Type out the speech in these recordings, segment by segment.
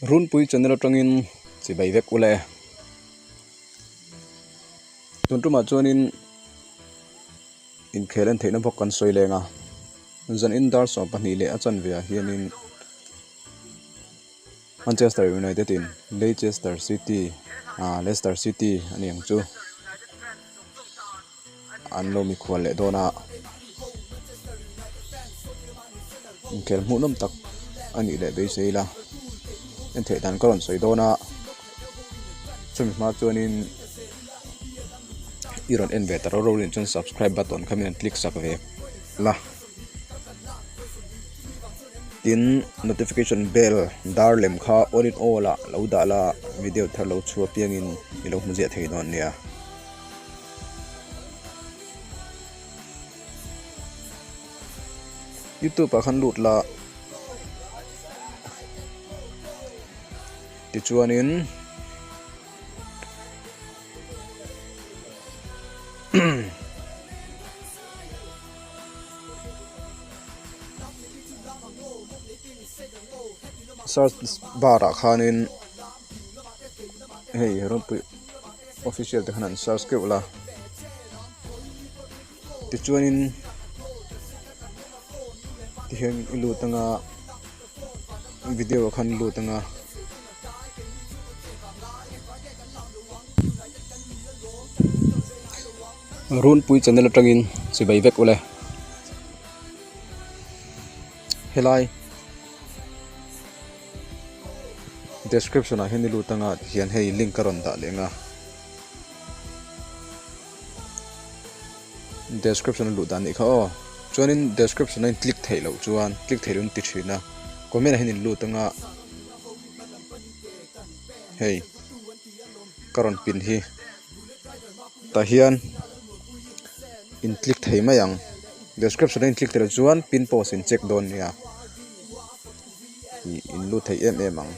Runpui channel atangin chibai vek ule. Tun tumah chuanin inkhel en theihna bawk kan sawi leng a, zan in dar 12 leh a chanve ah hianin Manchester United in Leicester City ah Leicester City a ni ang chu an lo mikhual leh dawn a, inkhel hmuhnawm tak a nih leh beisei ila en theih dan ka rawn sawi dawn a chumi hma chuanin i rawn en ve ta ro ro rin chuan subscribe button kha min rawn click sak ve la tin notification bell dar lem kha all in all ah lo dah la video thar lo chhuah piangin i lo hmu ziah thei dawn nia. Youtube ah khan lut la tichuanin search bar ah khanin hei rawngpui official te khan an search keuh la tichuanin tihian i lut anga video ah khan i lut anga. Runpui channel atangin chibai vek ule helai description ah hian i lut anga tihian hei link a rawn dah leh ang a description a luh dan nih kha aw chuanin description a in click theih loh chuan click theih loh in ti thin a comment ah hian in lut anga hei ka rawn pin hi tah hian in click thei mai ang description a in click theih loh chuan pin post in check dawn nia ih in lut thei em em ang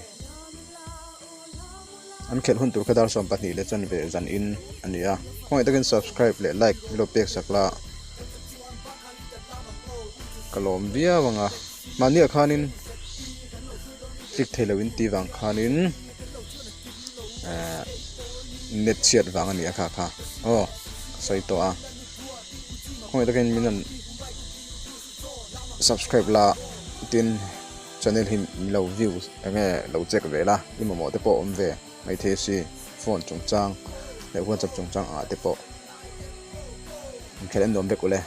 an khelh hun tur kha dar 12 leh chanve zan in a ni a khawngaih takin subscribe leh like min lo pek sak la ka lawm viau ang a mahni ah khanin click theih loh in tih vang khanin ehh net chhiat vang a ni a kha kha aw ka sawi tawh a khawngaih takin min rawn subscribe la tin channel hi min lo view enge lo check ve la i mamawh te pawh a awm ve maithei si phone chungchang leh whatsapp chungchang ah te pawh inkhelh en nuam vek ule.